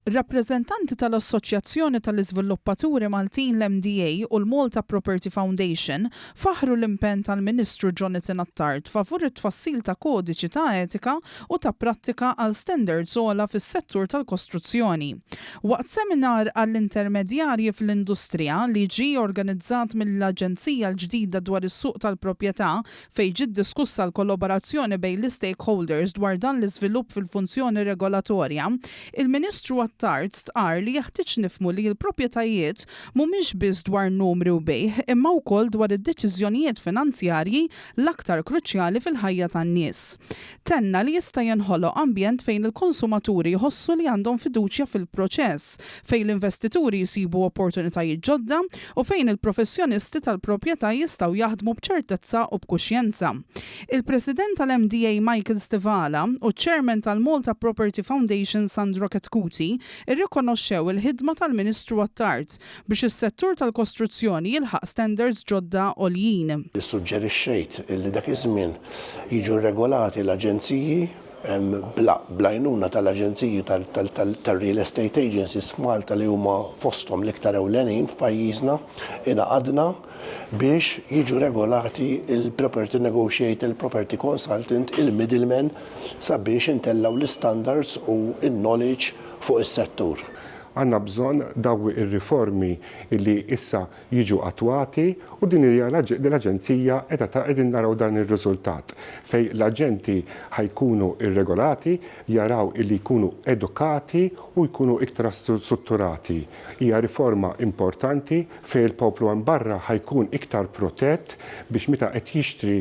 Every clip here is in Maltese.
Rappreżentanti tal-Assoċjazzjoni tal-Iżviluppaturi Maltin l-MDA u l-Malta Property Foundation faħħru l-impenn tal-Ministru Jonathan Attard favur it-tfassil ta' kodiċi ta' etika u ta' prattika għal standards ogħla fis-settur tal-kostruzzjoni. Waqt seminar għall-intermedjarji fl-industrija li ġie organizzat mill-Aġenzija l-ġdida dwar is-Suq tal-Proprjetà fejn ġiet diskussa l-kollaborazzjoni bejn l-istakeholders dwar dan l-iżvilupp fil-funzjoni regolatorja, il-Ministru Attard stqarr li jeħtieġ nifhmu li l-proprjetajiet mhumiex biss dwar numri u bejgħ imma wkoll dwar id-deċiżjonijiet finanzjarji l-aktar kruċjali fil-ħajja tan-nies. Tenna li jista' jinħoloq ambjent fejn il-konsumaturi jħossu li għandhom fiduċja fil-proċess, fejn l-investituri jsibu opportunitajiet ġodda u fejn il-professjonisti tal-proprjetà jistgħu jaħdmu b'ċertezza u b'kuxjenza. Il-President tal-MDA Michael Stivala u ċ-Chairman tal-Malta Property Foundation Sandro Chetcuti rrikonoxxew il-ħidma tal-Ministru Attard biex is-settur tal-kostruzzjoni jilħaq standards ġodda għoljin. Issuġġerixxejt li dak iż-żmien jiġu rregolati l-aġenziji bl-għajnuna tal-aġenziji tar-real estate agencies f'Malta li huma fosthom l-iktar ewlenin f'pajjiżna, ingħaqadna biex jiġu regolati il-property negotiator, il-property consultant, il-middleman sabiex intellgħu l-istandards u n-knowledge fuq is-settur. Għandna bżonn dawn ir-riformi li issa jiġu attwati u din hija l-aġenzija qiegħda ta' qegħdin naraw dan ir-riżultat fejn l-aġenti ħa jkunu rregolati, jaraw illi jkunu edukati u jkunu iktar strutturati. Hija riforma importanti fejn il-poplu hemm barra ħa jkun iktar protett biex meta qed jixtri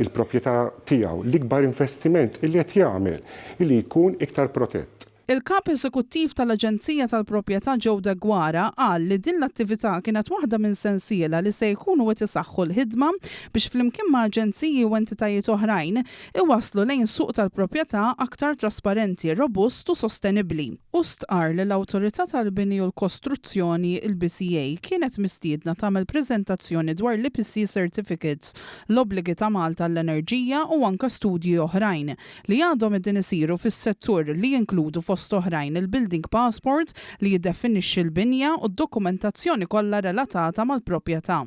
l-proprjetà tiegħu, l-ikbar investiment illi qed jagħmel, illi jkun iktar protett. Il-Kap Eżekuttiv tal-Aġenzija tal-Proprjetà Joe Deguara qal li din l-attività kienet waħda minn sensiela li se jkunu qed isaħħu l-ħidma biex flimkien ma' aġenziji u entitajiet oħrajn iwasslu lejn suq tal-proprjetà aktar trasparenti, robust u sostenibbli. Hu stqarr li l-Awtorità tal-Bini u l-Kostruzzjoni, il-BCA, kienet mistiedna tagħmel preżentazzjoni dwar l-EPC Certificates, l-obbligi ta' Malta għall-enerġija u anke studji oħrajn li għadhom qegħdin isiru fis-settur li jinkludu fost oħrajn il-building passport li jiddefinixxi l-binja u d-dokumentazzjoni kollha relatata mal-proprjetà.